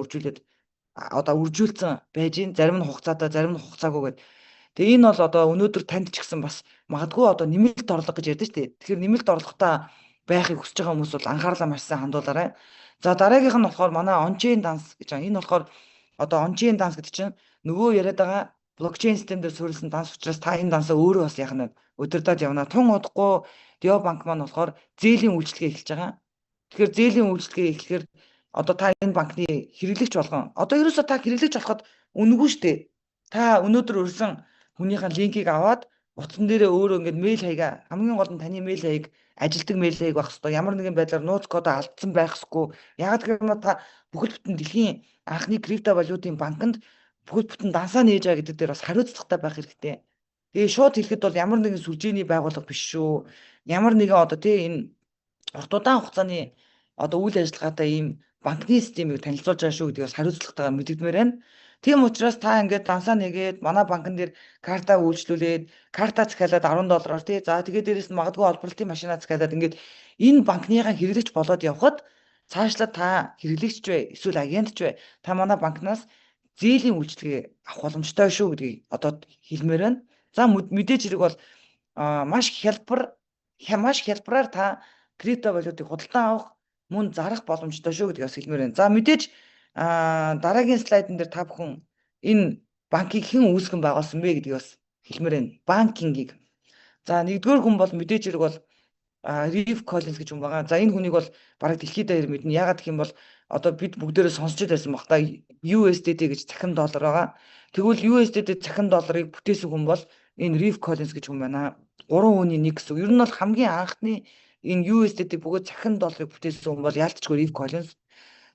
үржүүлээд одоо үржүүлсэн байж гин, зарим нь хугацаатай, зарим нь хугацаагүй гэдэг. Тэгээ энэ бол одоо өнөөдөр танд ч гэсэн бас магадгүй одоо нэмэлт орлого гэж ярьдэн шүү дээ. Тэгэхээр нэмэлт орлоготой байхыг хүсэж байгаа хүмүүс бол анхаарлаа маш сайн хандуулаарай. За, дараагийнх нь болохоор манай on-chain данс гэж байгаа. Энэ болохоор одоо on-chain данс гэдэг чинь нөгөө яриад байгаа блокчейн систем дээр суурилсан данс учраас та энэ дансаа өөрөө бас яах нь удирдах явна. Тун удахгүй Dio банк маань болохоор зээлийн үйлчилгээ эхэлж байгаа. Тэгэхээр зээлийн үйлчилгээ эхлэхээр одоо та энэ банкны хэрэглэгч болгон одоо ерөөсөө та хэрэглэгч болоход үнэгүй шүү дээ. Та өнөөдөр урьсан хүнийхээ линкийг аваад утсан дээрээ өөрөө ингээд мэйл хаяга, хамгийн гол нь таны мэйл хаяг ажилтдаг мэйл хаяг байх хэвээр, ямар нэгэн байдлаар нууц кодоо алдсан байх ёсгүй. Яагаад гэвэл та бүхэл бүтэн дэлхийн анхны криптовалютын банкнд бүхэл бүтэн дансаа нээж байгаа гэдэг дээр бас хариуцлагатай байх хэрэгтэй. Тэгээ шууд хэлэхэд бол ямар нэгэн сүлжээний байгууллага биш шүү. Ямар нэгэн одоо тий энэ урт удаан хугацааны одоо үйл ажиллагаатай ийм банкны системийг танилцуулж байгаа шүү гэдгийг бас хариуцлагатайгаар мэдэгдмээр байна. Тийм учраас та ингээд дансаа нэгээд, манай банкн дээр картаа үйлчлүүлээд, картаа захиалаад 10 доллараар тий, за, тэгээд дээрэс нь магадгүй олборлолтын машинаа захиалаад, ингээд энэ банкныхаа хэрэглэгч болоод явхад цаашлаад та хэрэглэгч бай, эсвэл агент ч бай, та манай банкнаас зээлийн үйлчилгээ авах боломжтой шүү гэдгийг одоо хэлмээр байна. За, мэдээж хэрэг бол маш хялбар, маш хялбараар та криптовалютыг худалдан авах, мөн зарах боломжтой шүү гэдгийг бас хэлмээр байна. За, мэдээж дараагийн слайдн дээр та бүхэн энэ банкыг хэн үүсгэн байгуулсан бэ гэдгийг бас хэлмээр байна. Банкингийг. За, нэгдүгээр хүн бол мэдээж хэрэг бол Рив Коллинз гэж хүн байгаа. За, энэ хүнийг бол бараг дэлхийд даяар мэднэ. Яагаад гэх юм бол одоо бид бүгдээрээ сонсч байсан баг та, USDT гэж цахим доллар байгаа. Тэгвэл USDT цахим долларыг бүтээсэн хүн бол энэ Рив Коллинз гэж хүн байна. 3 хүний нэг гэсэн. Ер нь бол хамгийн анхны энэ USDT бөгөөд цахим долларыг бүтээсэн хүн бол яалтчгүй Рив Коллинз.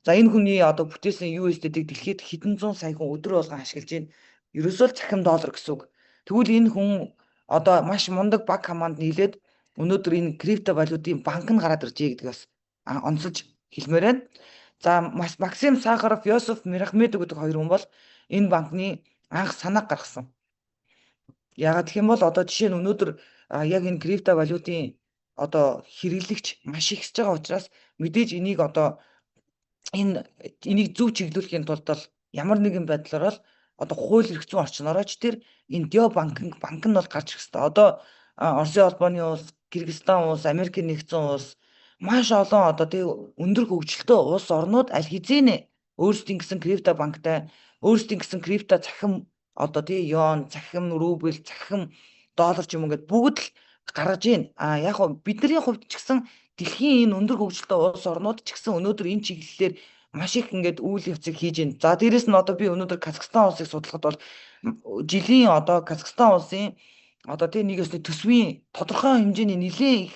За, энэ хүний одоо бүтээсэн USDT-г дэлхийд хэдэн зуун сая хүн өдөр болгон ашиглаж байна. Ерөөсөө л цахим доллар гэсэн үг. Тэгвэл энэ хүн одоо маш мундаг баг команд нийлээд өнөөдөр энэ криптовалютын банк нь гараад иржээ гэдгийг бас онцолж хэлмээр байна. За, Максим Сахаров, Йосеф Мирахмедов гэдэг хоёр хүн бол энэ банкны анх санааг гаргасан. Яагаад гэх юм бол одоо жишээ нь өнөөдөр яг энэ криптовалютын одоо хэрэглэгч маш ихсэж байгаа учраас мэдээж энийг одоо энийг зөв чиглүүлэхийн тулд бол ямар нэгэн байдлаар бол одоо хууль эрх зүйн орчноороо ч тэр энэ Dio банк банк нь бол гарч ирэх хэрэгтэй. Одоо Оросын холбооны улс, Кыргызстан улс, Америкийн нэгдсэн улс, маш олон одоо тий өндөр хөгжилтэй улс орнууд аль хэзээ өөрсдийн гэсэн крипто банктай, өөрсдийн гэсэн крипто цахим одоо тий юань, цахим рубль, цахим доллар ч юм ингээд бүгд л гаргаж байна. А яг хөө бидний хувьд ч гэсэн дэлхийн энэ өндөр хөгжилтэй улс орнууд ч гэсэн өнөөдөр энэ чиглэлээр маш их ингээд үйл явцыг хийж байна. За, дээрэс нь одоо би өнөөдөр Казахстан улсыг судлахад бол жилийн одоо Казахстан улсын одоо тий нэг ёсны төсвийн тодорхой хэмжээний нэлээд их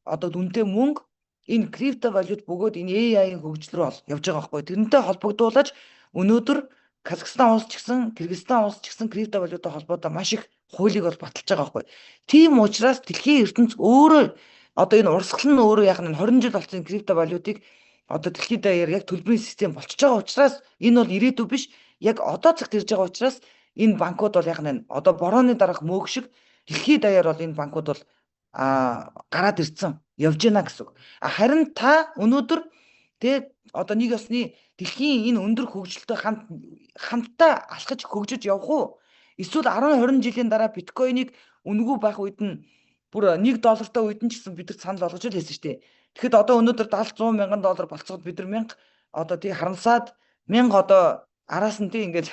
одоо дүнтэй мөнгө энэ криптовалют бөгөөд энэ AI-ийн хөгжил рүү явж байгаа байхгүй. Тэрнтэй холбогдуулаж өнөөдөр Казахстан улс ч гэсэн, Кыргызстан улс ч гэсэн криптовалюттай холбоотой маш их хуулийг бол баталж байгаа байхгүй. Тийм учраас дэлхийн ертөнц өөрөө одоо энэ урсгал нь өөрөө яг нь 20 жил болсон криптовалютыг одоо дэлхийд даяар яг төлбөрийн систем болчихж байгаа учраас энэ бол ирээдүй биш, яг одоо цагт ирж байгаа учраас энэ банкуд бол яг нь одоо борооны дараах мөөг шиг дэлхийд даяар бол энэ банкуд бол гараад ирсэн, явж байна гэсэн үг. А харин та өнөөдөр тэ одоо нэг ёсны дэлхийн энэ өндөр хөгжилтэй хамтдаа алхаж хөгжиж явах уу? Эсвэл 10 20 жилийн дараа биткойныг үнэгүй байх үед нь, бүр 1 доллартай үед нь ч гэсэн бид нар санал болгож л байсан шүү дээ. Тэгэхэд одоо өнөөдөр 70 100 мянган доллар болцоход бид нар мянга одоо тий харамсаад, мянга одоо араас нь тий ингээд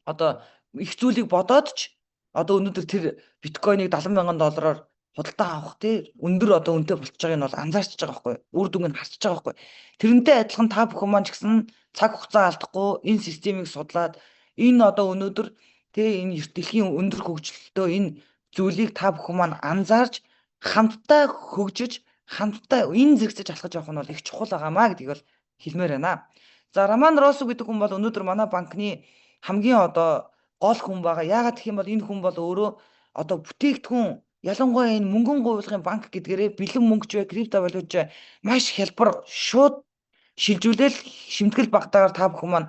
одоо их зүйлийг бодоод ч одоо өнөөдөр тэр биткойныг 70 мянган доллараар худалдан авах тий өндөр одоо үнэтэй болчихж байгааг нь бол анзаарч байгаа байхгүй, үр дүнг нь харчиж байгаа байхгүй. Тэрнтэй адилхан та бүхэн маань ч гэсэн цаг хугацаа алдахгүй энэ системийг судлаад, энэ одоо өнөөдөр тий энэ дэлхийн өндөр хөгжилтэй энэ зүйлийг та бүхэн маань анзаарч, хамтдаа хөгжиж, хамтдаа энэ зэрэгцэж алхаж явах нь бол их чухал байгаамаа гэдгийг бол хэлмээр байна. За, Роман Росу гэдэг хүн бол өнөөдөр манай банкны хамгийн одоо гол хүн байгаа. Яагаад гэх юм бол энэ хүн бол өөрөө одоо бүтээгдэхүүн, ялангуяа энэ мөнгөн гуйлгын банк гэдгээрээ бэлэн мөнгөч бай, криптовалют бай, маш хялбар шууд шилжүүлээл шимтгэл багтаагаар та бүхэн маань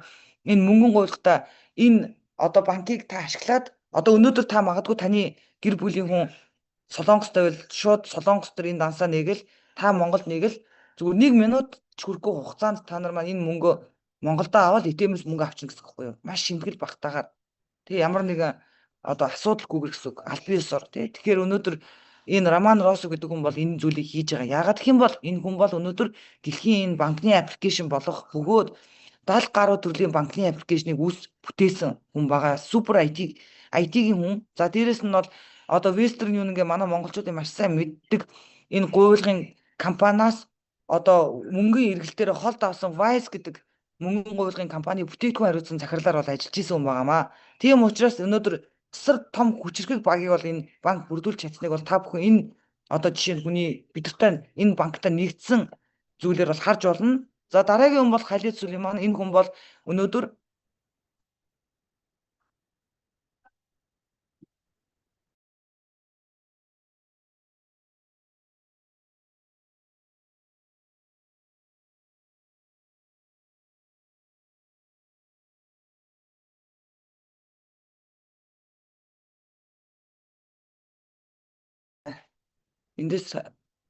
энэ мөнгөн гуйлгахдаа энэ одоо банкыг та ашиглаад, одоо өнөөдөр та магадгүй таны гэр бүлийн хүн Солонгост байвал шууд Солонгос төр энэ дансаа нээгэл, та Монголд нээгэл, зүгээр 1 минут ч хүрэхгүй хугацаанд та нар маань энэ мөнгөө Монголдо аваад ATM-ээс мөнгө авчна гэсэн үг байхгүй юу? Маш шимтгэл багтаагаар. Тэгээ ямар нэгэн одоо асуудалгүйгээр гэсэн үг. Аль биесоор тий. Тэгэхээр өнөөдөр энэ Роман Росо гэдэг хүн бол энэ зүйлийг хийж байгаа. Яагаад гэх юм бол энэ хүн бол өнөөдөр дэлхийн энэ банкны application болох бөгөөд 70 гаруй төрлийн банкны application ыг үүс бүтээсэн хүн байгаа. Супер IT-ийн хүн. За дээрэс нь бол одоо Western Union-гээ манай монголчуудын маш сайн мэддэг энэ гуйлгын компаниас одоо мөнгөний эргэлтээр холд авсан Wise гэдэг мөнгөн гуйлгын компани бүтээгдэхүүн хариуцсан захирлаар бол ажиллаж исэн хүн байгаамаа. Тийм учраас өнөөдөр асар том хүчирхэг багийг бол энэ банк бүрдүүлж чадсныг бол та бүхэн энэ одоо жишээ нь хүний бидэртэй энэ банктай нэгдсэн зүйлээр бол харж болно. За дараагийн хүн бол Халид Сулейман. Энэ хүн бол өнөөдөр эндээс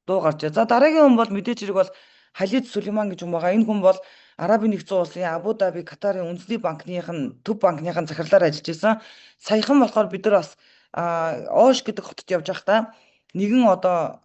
дуу гарч. За дараагийн хүн бол мэдээж хэрэг бол Халид Сулейман гэж хүн байгаа. Энэ хүн бол Арабын нэгдсэн улсын Абу Даби, Катарын үндэсний банкных нь төв банкных нь захирлаар ажиллаж исэн. Саяхан болохоор бид нар бас Ош гэдэг хотод явж байхдаа нэгэн одоо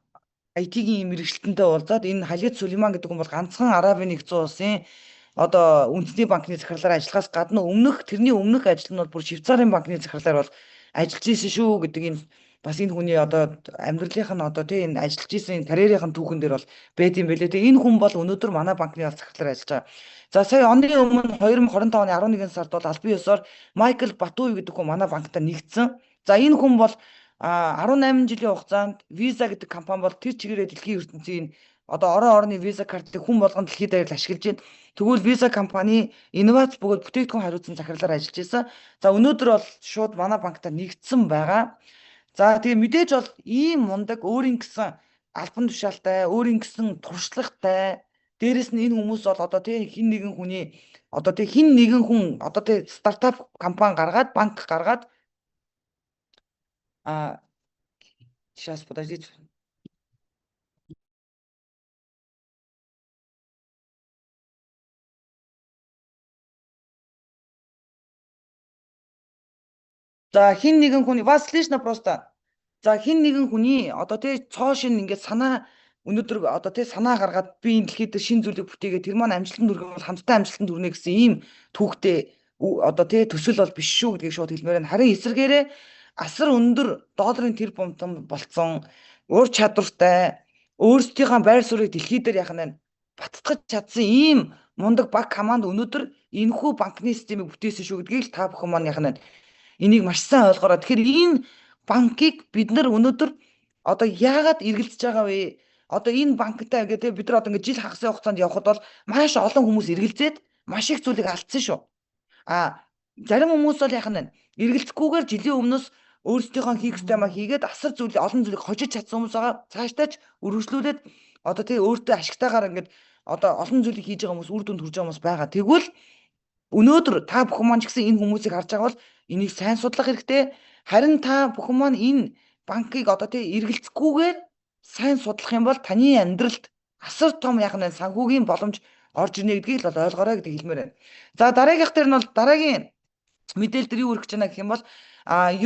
IT-ийн мэргэжилтэнтэй уулзаад энэ Халид Сулейман гэдэг хүн бол ганцхан Арабын нэгдсэн улсын одоо үндэсний банкны захирлаар ажиллахаас гадна өмнөх тэрний өмнөх ажил нь бол бүр Швейцарын банкны захирлаар бол ажиллаж исэн шүү гэдэг энэ бас энэ хүний одоо амьдралынх нь одоо тий энэ ажиллаж исэн карьерийн түүхэн дээр бол байд юм байлээ. Тэгээ энэ хүн бол өнөөдөр манай банкны бас захирлаар ажиллаж байгаа. За сая оны өмнө 2025 оны 11 сард бол албан ёсоор Майкл Батуев гэдэг хүн манай банктай нэгдсэн. За энэ хүн бол 18 жилийн хугацаанд Visa гэдэг компани бол тэр чигээрээ дэлхийн ертөнцийн одоо орон орны Visa картыг хүн болгон дэлхийд даяар ашиглаж байна. Тэгвэл Visa компани инновац бөгөөд бүтээгдэхүүн хариуцсан захирлаар ажиллаж байсан. За өнөөдөр бол шууд манай банктай нэгдсэн байгаа. За тэгээ мэдээж бол ийм мундаг өөрийн гэсэн албан тушаалтай, өөрийн гэсэн туршлагатай, дээрэс нь энэ хүмүүс бол одоо тий хин нэгэн хүний одоо тий хин нэгэн хүн одоо тий стартап компани гаргаад банк гаргаад сейчас подождите. За хин нэгэн хүний вас слышно просто. За хин нэгэн хүний одоо тий цоо шин ингээд санаа өнөөдөр одоо тий санаа гаргаад би энэ дэлхийд шин зүйлийг бүтээгээ тэр маань амжилтанд хүрэх юм бол хамтдаа амжилтанд хүрнэ гэсэн ийм түүхтэй одоо тий төсөл бол биш шүү гэдгийг шууд хэлмээр байна. Харин эсвэргээрээ асар өндөр долларын тэр бумтан болцсон ур чадвартай өөрсдийнхөө байр суурийг дэлхий дээр яхах нь баттгаж чадсан ийм мундаг баг команд өнөөдөр энэхүү банкны системийг бүтээсэн шүү гэдгийг л та бүхэн маань яхах нь энийг маш сайн ойлгоорой. Тэгэхээр энэ банкыг бид нар өнөөдөр одоо яагаад эргэлзэж байгаа вэ? Одоо энэ банктай гэдэг бид нар одоо ингээд жил хагасын хугацаанд явхад бол маш олон хүмүүс эргэлзээд маш их зүйлийг алдсан шүү. А зарим хүмүүс бол яхах нь эргэлзэхгүйгээр жилийн өмнөөс өөрсдийнхөө хийх ёстой юмаа хийгээд асар зүйл олон зүйлийг хожиж чадсан хүмүүс байгаа. Цаашдаа ч өргөжлүүлээд одоо тий өөртөө ашигтайгаар ингээд одоо олон зүйлийг хийж байгаа хүмүүс үр дүнд хүрж байгаа хүмүүс байгаа. Тэгвэл өнөөдөр та бүхэн маань ч гэсэн энэ хүмүүсийг харж байгаа бол энийг сайн судлах хэрэгтэй. Харин та бүхэн маань энэ банкыг одоо тий эргэлзэхгүйгээр сайн судлах юм бол таны амьдралд асар том яг нь санхүүгийн боломж орж ирнэ гэдгийг л бол ойлгоорой гэдгийг хэлмээр байна. За дараагийнх дээр нь бол дараагийн мэдээлэл дээр юу хүрэх гэж байна гэх юм бол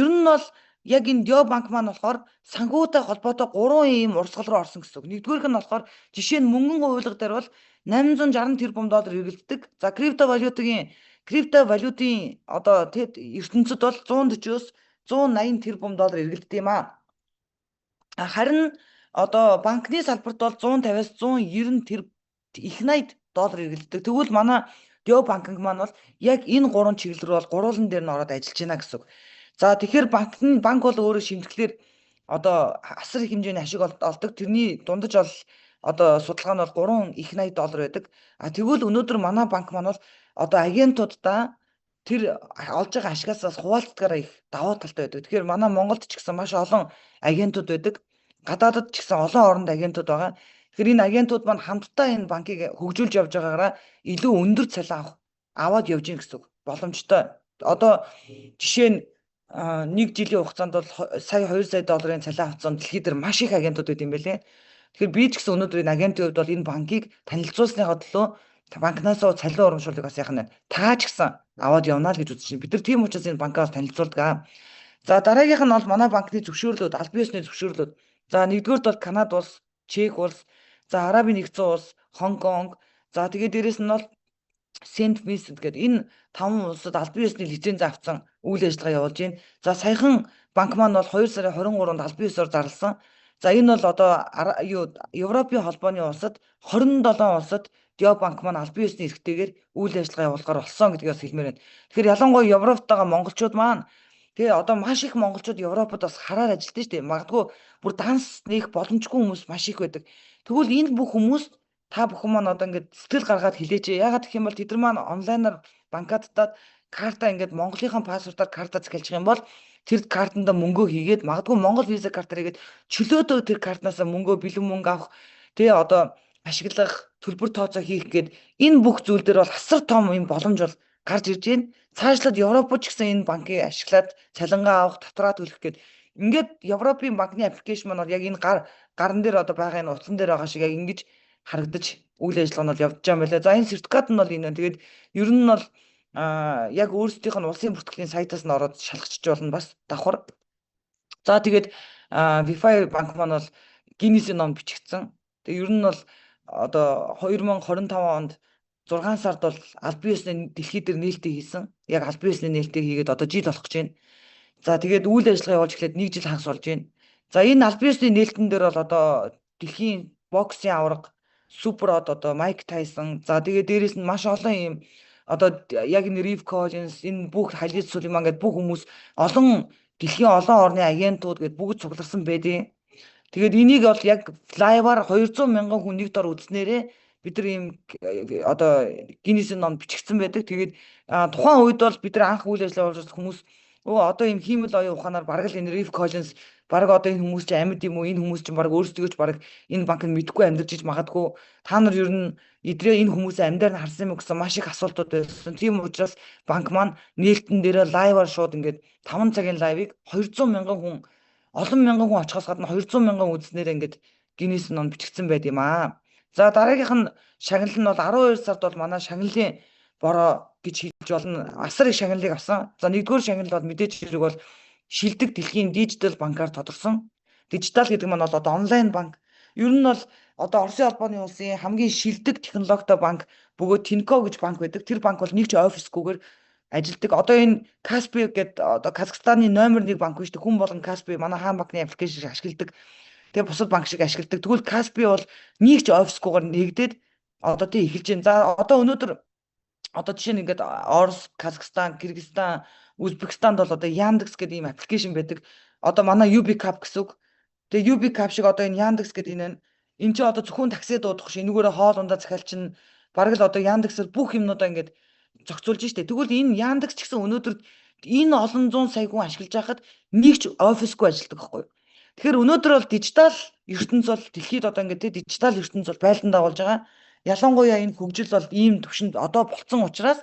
ер нь бол яг энэ Дио банк маань болохоор санхүүтэй холбоотой гурван ийм урсгал руу орсон гэсэн үг. Нэгдүгээрх нь болохоор жишээ нь мөнгөн хувилга дээр бол 860 тэрбум доллар эргэлддэг. За криптовалютын одоо тэд ертөнцид бол 140-оос 180 тэрбум доллар эргэлддэг юм аа. Харин одоо банкны салбарт бол 150-аас 190 тэр их 80 доллар эргэлддэг. Тэгвэл манай Дио банкинг маань бол яг энэ гурван чиглэл рүү бол гурван дээр нь ороод ажиллаж байна гэсэн үг. За тэгэхээр банк бол өөрөө шимтгэлээр одоо асар их хэмжээний ашиг олдог. Тэрний дундаж бол одоо судалгаа нь бол 3 их 80 доллар байдаг. А тэгвэл өнөөдөр манай банк маань бол одоо агентуудаа тэр олж байгаа ашигаас бас хуваалцдагаараа их давуу талтай байдаг. Тэгэхээр манай Монголд ч гэсэн маш олон агентууд байдаг. Гадаадд ч гэсэн олон оронд агентууд байгаа. Тэгэхээр энэ агентууд маань хамтдаа энэ банкыг хөгжүүлж явж байгаагаараа илүү өндөр цалин аваад явж гин гэсэн үг. Боломжтой. Одоо жишээ нь нэг жилийн хугацаанд бол сая 2 сая долларын цалин авсан дэлхийд дээр маш их агентууд байд юм байлээ. Тэгэхээр би ч гэсэн өнөөдөр энэ агентын хувьд бол энэ банкыг танилцуулсныхаа төлөө Банкнаас цалин урамшууллыг бас яах нь та ч гэсэн аваад явна л гэж үзэж байна. Бид нар тийм учраас энэ банкаас танилцуулдаг. За, дараагийнх нь бол манай банкны зөвшөөрлүүд, албан ёсны зөвшөөрлүүд. За, нэгдүгээрт бол Канада улс, Чех улс, за, Арабын Нэгдсэн улс, Хонконг, за, тэгээд дээрэс нь бол Сент Винсент гэдэг энэ таван улсад албан ёсны лиценз авсан үйл ажиллагаа явуулж байна. За, саяхан банк маань бол 2 сарын 23-нд албан ёсоор зарласан. За, энэ бол одоо юу Европын холбооны улсад, 27 улсад Дио банк маань албан ёсны эрхтэйгээр үйл ажиллагаа явуулахар болсон гэдгийг бас хэлмээр байна. Тэгэхээр ялангуяа Европт байгаа монголчууд маань, тэгээ одоо маш их монголчууд Европод бас хараар ажилладаг шүү дээ. Магадгүй бүр данс нээх боломжгүй хүмүүс маш их байдаг. Тэгвэл энэ бүх хүмүүс, та бүхэн маань одоо ингээд сэтгэл гаргаад хэлээч. Яагаад гэх юм бол тэд нар маань онлайнаар банкадтаад карта ингээд Монголынхаа паспортоор карта захиалж юм бол тэр картанда мөнгөө хийгээд, магадгүй Монгол виза картаар хийгээд, чөлөөтөө тэр картнаас мөнгөө, бэлэн мөнгө авах, тэгээ одоо ашиглах, төлбөр тооцоо хийх гээд энэ бүх зүйл дээр бол асар том юм боломж бол гарч ирж байна. Цаашлаад Европод ч гэсэн энэ банкыг ашиглаад цалингаа авах, татвараа төлөх гээд ингээд Европын банкны application маань бол яг энэ гаран дээр одоо байгаа, энэ утсан дээр байгаа шиг яг ингэж харагдаж үйл ажиллагаа нь бол явж байгаа юм байна лээ. За, энэ сертификат нь бол энэ байна. Тэгээд ер нь бол яг өөрсдийнх нь улсын бүртгэлийн сайтаас нь ороод шалгачих болно бас давхар. За, тэгээд WeFi банк маань бол Гиннесийн номд бичигдсэн. Тэгээд ер нь бол одоо 2025 онд 6 сард бол албан ёсны дэлхий дээр нээлтийг хийсэн. Яг албан ёсны нээлтийг хийгээд одоо жил болох гэж байна. За, тэгээд үйл ажиллагаа явуулж эхлээд нэг жил хагас болж байна. За, энэ албан ёсны нээлтэн дээр бол одоо дэлхийн боксын аварга супер од одоо Майк Тайсон, за, тэгээд дээрэс нь маш олон ийм одоо яг энэ Рив Коллинс, энэ бүх Халид Сулейман гэдэг бүх хүмүүс, олон дэлхийн олон орны агентууд гээд бүгд цугларсан байдیں۔ Тэгээд энийг бол яг live аар 200 мянган хүн нэг дор үзснээрээ бид нар ийм одоо Гиннесийн номд бичигдсэн байдаг. Тэгээд тухайн үед бол бид нар анх үйл ажиллагаа явуулж хүмүүс одоо ийм хиймэл оюун ухаанаар бараг л энэ Рив Коллинс, бараг одоо энэ хүмүүс чинь амьд юм уу? Энэ хүмүүс чинь бараг өөрсдөө ч бараг энэ банк нь мэдэхгүй амьдарч иж магадгүй. Та нар ер нь эдрээ энэ хүмүүсээ амьдаар нь харсан юм уу гэсэн маш их асуултууд байсан. Тийм учраас банк маань нээлтэн дээрээ live аар шууд ингээд 5 цагийн live ыг 200 мянган хүн, олон мянган хүн очихоос гадна 200 мянган үзснээр ингээд Гиннес ном бичигдсэн байд юм аа. За, дараагийнх нь шагнал нь бол 12 сард бол манай шагналын бороо гэж хэлж болно. Асар их шагналыг авсан. За, нэгдүгээр шагнал бол мэдээж хэрэг бол шилдэг дэлхийн дижитал банкар тодорсон. Дижитал гэдэг маань бол одоо онлайн банк. Ер нь бол одоо Оросын холбооны улсын хамгийн шилдэг технологитой банк бөгөөд Тинькофф гэж банк байдаг. Тэр банк бол нэг ч офисгүйгээр ажилдаг. Одоо энэ Каспи гэдэг одоо Казахстаны номер 1 банк биш үү? Хүн болгон Каспи, манай хаан банкны application ашигладаг. Тэгээ бусад банк шиг ашигладаг. Тэгвэл Каспи бол нэг ч офисгүйгээр нэгдээд одоо тий эхэлж байна. За, одоо өнөөдөр одоо жишээ нь ингээд Орос, Казахстан, Кыргызстан, Узбекистанд бол одоо Яндекс гэдэг ийм application байдаг. Одоо манай UB Cup гэсэн үг. Тэгээ UB Cup шиг одоо энэ Яндекс гэдэг энэ энэ чинь одоо зөвхөн такси дуудах биш, энүүгээрээ хоол ундаа захиалчин, бараг л одоо Яндексээр бүх юмнуудаа ингээд зохицуулж штэ. Тэгвэл энэ Яндекс ч гэсэн өнөөдөр энэ олон зуун сая хүн ашиглаж байхад нэг ч офисгүй ажилладаг байхгүй юу? Тэгэхээр өнөөдөр бол дижитал ертөнц бол дэлхийд одоо ингээд дижитал ертөнц бол байлдан дагуулж байгаа. Ялангуяа энэ хөгжил бол ийм түвшинд одоо болцсон учраас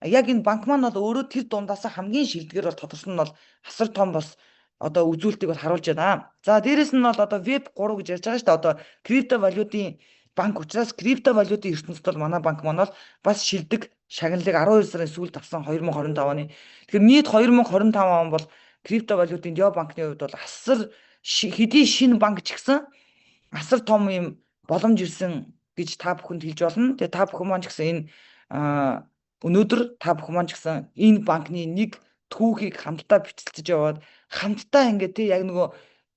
яг энэ банк маань бол өөрөө тэр дундаасаа хамгийн шилдгээр бол тодорсон нь бол асар том бас одоо үзүүлэлтийг бол харуулж байна. За, дээрэс нь бол одоо веб 3 гэж ярьж байгаа шүү дээ. Одоо криптовалютын банк учраас криптовалютын ертөнцид бол манай банк маань бол бас шилдэг шагналыг 12 сарын сүүлд авсан, 2025 оны. Тэгэхээр нийт 2025 он бол криптовалютын Дио банкны хувьд бол асар хэдий шинэ банк ч гэсэн асар том юм боломж ирсэн гэж та бүхэнд хэлж болно. Тэгээ та бүхэн маань ч гэсэн энэ өнөөдөр та бүхэн маань ч гэсэн энэ банкны нэг түүхийг хамтдаа бичилцэж яваад, хамтдаа ингээд тий яг нөгөө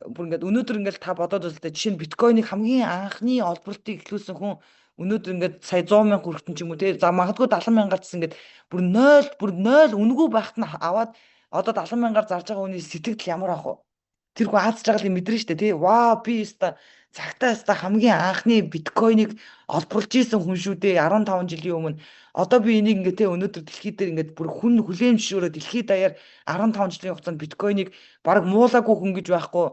бүр ингээд өнөөдөр ингээд та бодоод үзэлтэй, жишээ нь биткойныг хамгийн анхны олборлтыг эхлүүлсэн хүн өнөөдөр ингээд сая 100 мянга хүртэн ч юм уу тий, за, магадгүй 70 мянгаар ч гэсэн ингээд бүр 0, бүр 0 үнэгүй байхад нь аваад одоо 70 мянгаар зарж байгаа хүний сэтгэл ямар ах вэ? Тэр хүн аз жаргалыг мэдэрнэ шүү дээ, тий. Ваа, би өста цагтаа өста хамгийн анхны биткойныг олборлж исэн хүн шүү дээ, 15 жилийн өмнө. Одоо би энийг ингээд те өнөөдөр дэлхий дээр ингээд бүр хүн хүлээн зөвшөөрөө дэлхийд даяар 15 жилийн хугацаанд биткойныг бараг муулаагүй хүн гэж байхгүй,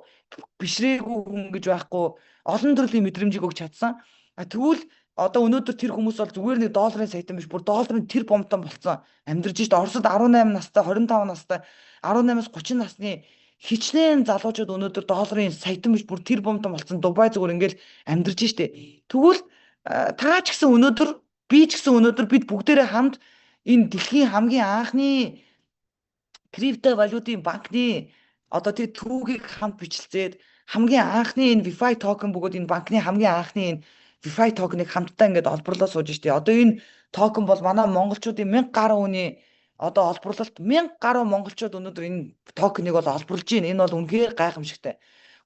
бишрээгүй хүн гэж байхгүй, олон төрлийн мэдрэмжийг өгч чадсан. А тэгвэл одоо өнөөдөр тэр хүмүүс бол зүгээр нэг долларын саятан биш, бүр долларын тэр бомтон болцсон амьдарч шít. Оросод 18 настай, 25 настай, 18-аас 30 насны хичнээн залуучууд өнөөдөр долларын саятан биш, бүр тэр бомтон болцсон, Дубай зүгээр ингээл амьдарч штэ. Тэгвэл та ч гэсэн өнөөдөр Би ч гэсэн өнөөдөр бид бүгдээрээ хамт энэ дэлхийн хамгийн анхны криптовалютын банкны одоо тэр түүхийг хамт бичлцээд, хамгийн анхны энэ WeFi токен бөгөөд энэ банкны хамгийн анхны энэ WeFi токеныг хамтдаа ингээд олборлоо сууж штэ. Одоо энэ токен бол манай монголчуудын 1000 гаруй хүний одоо олборлолт, 1000 гаруй монголчууд өнөөдөр энэ токеныг бол олборлож байна. Энэ бол үнэхээр гайхамшигтай.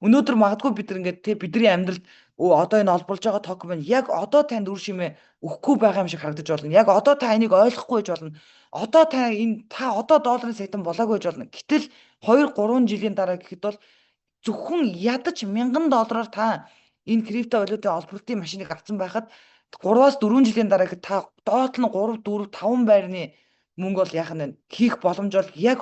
Өнөөдөр магадгүй бид нар ингээд те бидний амьдралд одоо энэ олборлож байгаа токен байна. Яг одоо танд үр шимээ өгөхгүй байгаа юм шиг харагдаж болно. Яг одоо та энийг ойлгохгүй байж болно. Одоо та энэ та одоо долларын саятан болоогүй байж болно. Гэтэл 2 3 жилийн дараа гэхэд бол зөвхөн ядаж 1000 доллараар та энэ криптовалютын олборлолтын машиныг авсан байхад 3-аас 4 жилийн дараа гэхэд та доод нь 3 4 5 байрны мөнгө бол яах нь хийх боломж бол яг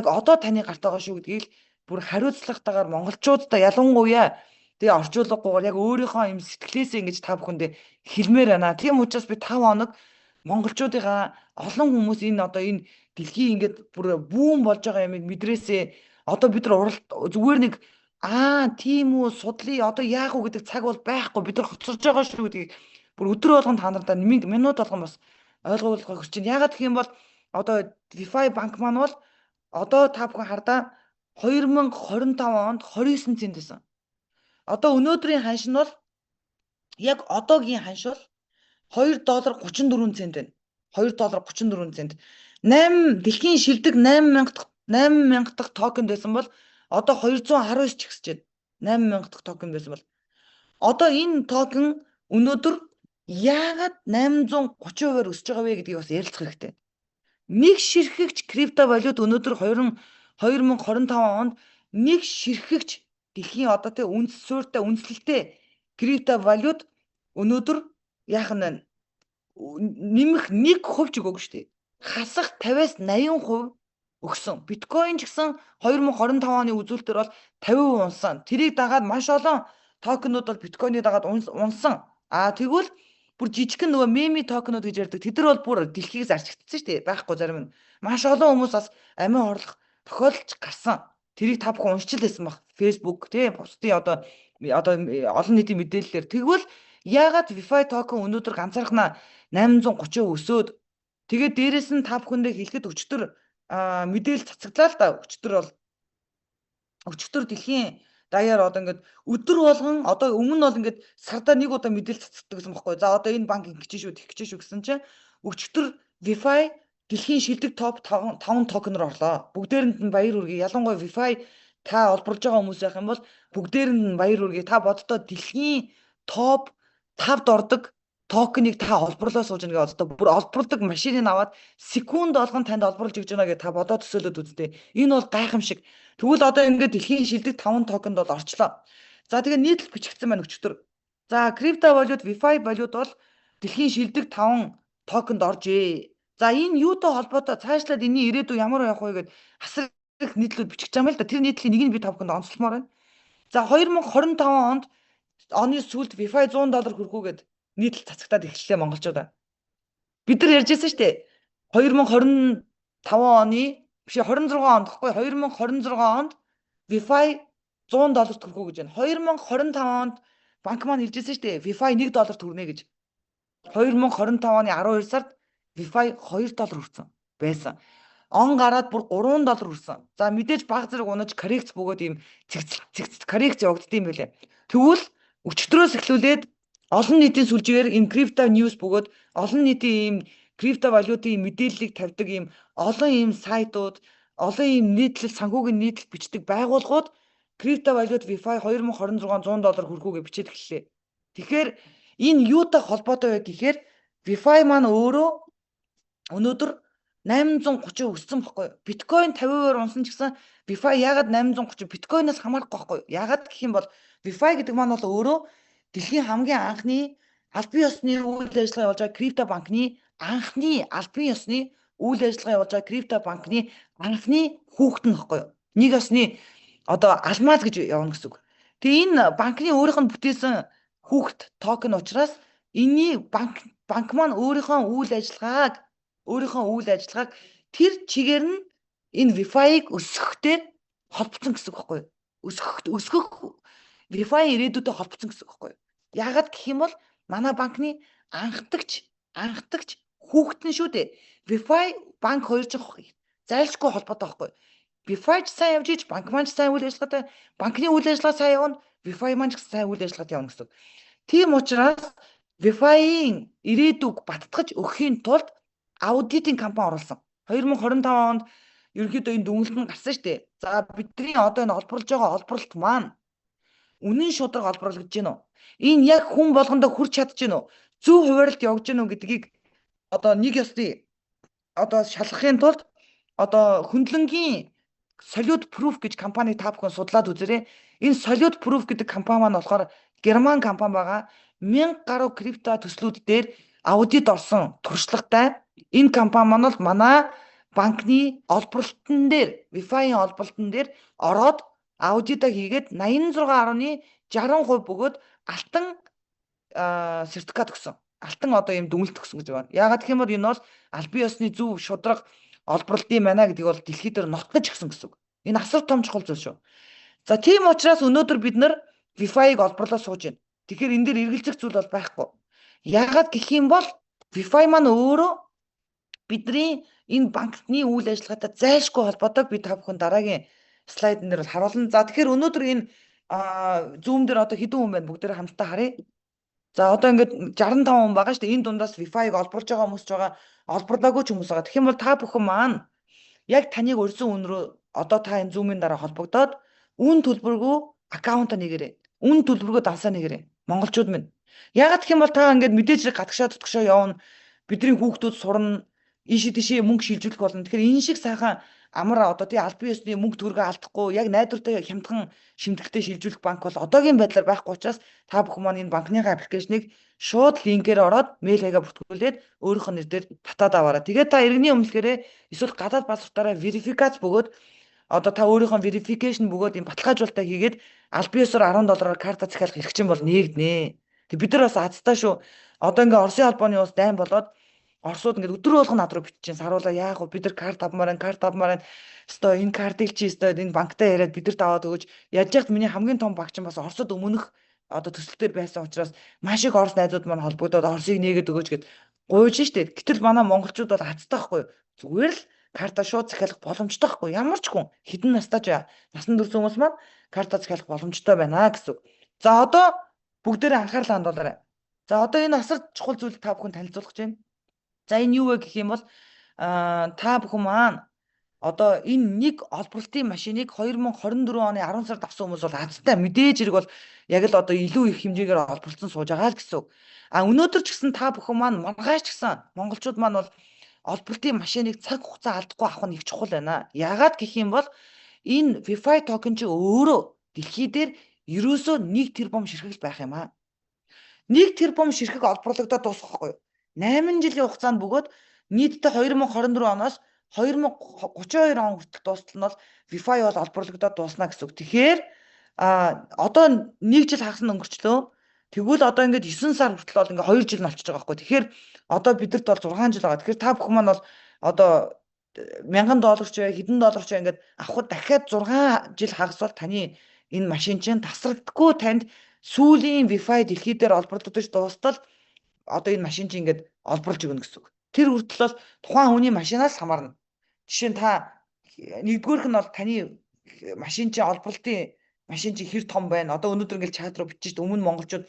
одоо таны гарт байгаа шүү гэдгийг бүр хариуцлагатайгаар монголчуудаа, ялангуяа тэгээ орчуулгагүйгээр яг өөрийнхөө юм сэтгэлээсээ ингэж та бүхэндээ хэлмээр байна. Тийм учраас би 5 хоног монголчуудыгаа, олон хүмүүс энэ одоо энэ дэлхийн ингээд бүр boom болж байгаа юмыг мэдрээсээ. Одоо бид нар уралт зүгээр нэг аа тийм үү, судлаа, одоо яах вэ гэдэг цаг бол байхгүй, бид нар хоцорж байгаа шүү гэдгийг бүр өдөр болгон та нартай минут болгон бас ойлгуулахыг хүсэж байна. Яагаад гэх юм бол одоо WeFi банк маань бол одоо та бүхэн хардаа 2025 онд 29 цент байсан. Одоо өнөөдрийн ханш нь бол, яг одоогийн ханш бол 2 доллар 34 цент байна. 2 доллар 34 цент. 8 дэлхийн шилдэг 8000 дахь 8000 дахь токенд байсан бол одоо 219 ч ихсэж байна. 8000 дахь токен байсан бол одоо энэ токен өнөөдөр яагаад 830%-аар өсөж байгаа вэ гэдгийг бас ярилцах хэрэгтэй. Нэг ширхэгч криптовалют өнөөдөр 2025 онд нэг ширхэгч дэлхийн одоо тэ үндэс суурьтай, үндэслэлтэй криптовалют өнөөдөр яах нь нэмэх 1% ч өгөөгүй шүү дээ. Хасах 50-аас 80% өгсөн. Биткойн ч гэсэн 2025 оны үзүүлэлтээр бол 50% унсан. Тэрийг дагаад маш олон токенууд бол биткойныг дагаад унсан. Аа, тэгвэл бүр жижигхэн нөгөө meme токенууд гэж ярьдаг. Тэд нар бол бүр дэлхийг зарчигдсан шүү дээ. Байхгүй зарим нь. Маш олон хүмүүс бас амиа хорлох тохиолдолч гарсан. Тэрийг та бүхэн уншиж л байсан баг. Facebook тий бусдын одоо олон нийтийн мэдээллээр. Тэгвэл яагаад WeFi токен өнөөдөр ганцаархнаа 830% өсөөд, тэгээд дээрэс нь та бүхэндээ хэлэхэд өчтөр мэдээлэл цацагдлаа л да. Өчтөр бол, өчтөр дэлхийн даяар одоо ингээд өдөр болгон, одоо өмнө нь бол ингээд сардаа нэг удаа мэдээлэл цацдаг гэсэн бохоггүй. За, одоо энэ банк ингэж шүү, тэгэж шүү гэсэн чинь өчтөр WeFi дэлхийн шилдэг топ 5 5 токеноор орлоо. Бүгдээрэнд нь баяр хүргэе. Ялангуяа WeFi та олборлож байгаа хүмүүс байх юм бол бүгдээрэнд нь баяр хүргэе. Та боддоо, дэлхийн топ 5-д ордог токеныг та олборлоо сууж байгаа гэдэг, одоо бүр олборлдог машиныг аваад секунд болгон танд олборлож өгч байна гэж та бодоод төсөөлөд үзтээ. Энэ бол гайхамшиг. Тэгвэл одоо ингээд дэлхийн шилдэг 5 токенд бол орчлоо. За, тэгээ нийтлэл бичигдсэн байна өчтөр. За, криптовалют WeFi валют бол дэлхийн шилдэг 5 токенд оржээ. За, энэ юутай холбоотой, цаашлаад энэний ирээдүй ямар байх вэ гэд асар их нийтлүүд бичиж байгаа юм л да. Тэр нийтлийн нэг нь би та бүхэнд онцлмоор байна. За, 2025 онд оны сүүлд WeFi 100 доллар хүрэх үү гэд нийтлэл цацагтаад эхэллээ монголчуудаа. Бид нар ярьжсэн шүү дээ. 2025 оны биш, 26 онд гэхгүй, 2026 онд WeFi 100 долларт хүрэх үү гэж байна. 2025 онд банк маань хэлжсэн шүү дээ. WeFi 1 долларт хүрнэ гэж. 2025 оны 12 сард WeFi 2 доллар хүрсэн байсан. Он гараад бүр 3 доллар хүрсэн. За, мэдээж баг зэрэг унаж, коррекц бөгөөд ийм цэгц цэгц коррекц явагддсан юм байлээ. Тэгвэл өчтөрөөс эхлүүлээд олон нийтийн сүлжээгээр энэ крипто news бөгөөд олон нийтийн ийм криптовалютын мэдээллийг тавьдаг ийм олон ийм сайтууд, олон ийм нийтлэл, санхүүгийн нийтлэл бичдэг байгууллагууд криптовалют WeFi 2026 100 доллар хүрэх үү гэж бичээд эхэллээ. Тэгэхээр энэ юутай холбоотой вэ гэхээр WeFi маань өөрөө өнөөдөр 830 өссөн баггүй юу? Биткойн 50%-аар унсан ч гэсэн WeFi яагаад 830, биткойноос хамаарахгүй байхгүй юу? Яагаад гэх юм бол WeFi гэдэг маань бол өөрөө дэлхийн хамгийн анхны албан ёсны үйл ажиллагаа явуулж байгаа крипто банкны анхны, албан ёсны үйл ажиллагаа явуулж байгаа крипто банкны анхны хүүхэд нь баггүй юу? Нэг ёсны одоо алмаз гэж явна гэсэн үг. Тэгээ энэ банкны өөрийнх нь бүтээсэн хүүхэд токен учраас энэний банк маань өөрийнхөө үйл ажиллагааг тэр чигээр нь энэ WeFi-г өсгөхтэй холбогдсон гэсэн үг байхгүй юу? Өсгөх WeFi ирээдүйтэй холбогдсон гэсэн үг байхгүй юу? Яагаад гэх юм бол манай банкны анхдагч Анхдагч хүүхэд нь шүү дээ. WeFi, банк хоёр чинь зайлшгүй холбоотой байхгүй. WeFi ч сайн явж иж, банк маань ч сайн үйл ажиллагаатай, банкны үйл ажиллагаа сайн явна, WeFi маань ч гэсэн сайн үйл ажиллагаатай явна гэсэн үг. Тийм учраас WeFi-ийн ирээдүг баттгаж өгөхийн тулд аудитын компани оруулсан. 2025 онд ерөнхийдөө энэ дүгнэлт нь гарсан шүү дээ. За, бидний одоо энэ олборлож байгаа олборлолт маань үнэн шударга олборлогдож байна уу? Энэ яг хүн болгондоо хүрч чадж байна уу? Зөв хуваарилт явж байна уу гэдгийг одоо нэг ёсны одоо шалгахын тулд одоо хөндлөнгийн SolidProof гэж компани та бүхэн судлаад үзээрэй. Энэ SolidProof гэдэг компани маань болохоор герман компани байгаа. 1000 гаруй крипто төслүүд дээр аудит орсон туршлагатай. Энэ компани маань бол манай банкны олборлолтон дээр, WeFi-ийн олборлолтон дээр ороод аудита хийгээд 86.60% бөгөөд алтан сертификат өгсөн. Алтан одоо ийм дүгнэлт өгсөн гэж байна. Яагаад гэх юм бол энэ бол албан ёсны зөв, шударга олборлолт юм байна гэдгийг бол дэлхий дээр нотлож өгсөн гэсэн үг. Энэ асар том чухал зүйл шүү. За, тийм учраас өнөөдөр бид нар WeFi-г олборлоо сууж байна. Тэгэхээр энэ дээр эргэлзэх зүйл бол байхгүй. Яагаад гэх юм бол WeFi маань өөрөө бидний энэ банкны үйл ажиллагаатай зайлшгүй холбоотой, би та бүхэн дараагийн слайдн дээр бол харуулна. За, тэгэхээр өнөөдөр энэ Zoom дээр одоо хэдэн хүн байна, бүгдээрээ хамтдаа харъя. За, одоо ингээд 65 хүн байгаа шүү дээ. Энэ дундаас WeFi-г олборлож байгаа хүмүүс ч байгаа, олборлоогүй ч хүмүүс байгаа. Тэгэх юм бол та бүхэн маань яг таныг урьсан үн рүү одоо та энэ Zoom-ын дараа холбогдоод үн төлбөргүй account аа нээгээрэй. Үн төлбөргүй дансаа нээгээрэй. Монголчууд минь. Яагаад гэх юм бол та ингээд мэдээж хэрэг гадагшаа дотгошоо явна. Бидний хүүхдүүд сурна, ийшээ тийшээ мөнгө шилжүүлэх болно. Тэгэхээр энэ шиг сайхан амар одоо тий албан ёсны мөнгө төгрөгөө алдахгүй, яг найдвартай, хямдхан шимтгэлтэй шилжүүлэх банк бол одоогийн байдлаар байхгүй учраас та бүхэн маань энэ банкныхаа application ыг шууд линкээр ороод мэйл хаягаа бүртгүүлээд өөрийнх нь нэр дээр татаад аваарай. Тэгээд та иргэний өмнөлгөөрээ эсвэл гадаад паспортаараа верификац бөгөөд одоо та өөрийнхөө verification бөгөөд энэ баталгаажуулалтаа хийгээд албан ёсоор 10 доллараар карта захиалах эрх чинь бол нээгднэ. Тэг бид нар бас азтай шүү. Одоо ингээ Оросын холбооны улс дайн болоод Оросууд ингээд өдөр болгон над руу бичиж, саруулаа, яах вэ, бид нар карт авмаар байна, карт авмаар байна. Өстой энэ картыг чи өстой энэ банктай яриад бидэрт аваад өгөөч. Яаж яхад миний хамгийн том баг чинь бас Оросод өмнөх одоо төсөл төр байсан учраас маш их Орос найзууд маань холбогдоод Оросыг нээгээд өгөөч гэд гуйж штэ. Гэтэл манай монголчууд бол азтай байхгүй. Зүгээр л карта шууд захиалах боломжтой байхгүй. Ямар ч хүн, хэдэн настай ч насан турш хүмүүс маань карта захиалах боломжтой байна гэсэн үг. За, одоо бүгдээрээ анхаарлаа хандуулаарай. За, одоо энэ асар чухал зүйлийг та бүхэн танилцуулах гэж байна. За, энэ юу вэ гэх юм бол та бүхэн маань одоо энэ нэг олборлолтын машиныг 2024 оны 10 сард авсан хүмүүс бол азтай, мэдээж хэрэг бол яг л одоо илүү их хэмжээгээр олборлолцсон сууж байгаа л гэсэн үг. А өнөөдөр ч гэсэн та бүхэн маань, маргааш ч гэсэн монголчууд маань бол олборлолтын машиныг цаг хугацаа алдахгүй авах нь их чухал байна. Яагаад гэх юм бол энэ WeFi токен чи өөрөө дэлхий дээр ерөөсөө 1 тэрбум ширхэг байх юм аа. 1 тэрбум ширхэг олборлогдоод дуусах байхгүй юу? 8 жилийн хугацаанд бөгөөд нийтдээ 2024 оноос 2032 он хүртэл дуустал нь бол WeFi бол олборлогдоод дуусна гэсэн үг. Тэгэхээр одоо нэг жил хагас нь өнгөрчлөө. Тэгвэл одоо ингээд 9 сар хүртэл бол ингээд 2 жил нь болчихж байгаа байхгүй. Тэгэхээр одоо бидэрт бол 6 жил байгаа. Тэгэхээр та бүхэн маань бол одоо 1000 доллар ч бай, хэдэн доллар ч бай ингээд авахд дахиад 6 жил хагас бол таны энэ машин чинь тасрагдгүй танд сүүлийн WeFi дэлхий дээр олборлогдож дуустал одоо энэ машин чинь ингээд олборлж өгнө гэсэн үг. Тэр хүртэл бол тухайн хүний машинаас хамаарна. Жишээ нь та нэгдүгээрх нь бол таны машин чинь, олборлолтын машин чинь хэр том байна. Одоо өнөөдөр ингээд чат руу бичиж шít, өмнө монголчууд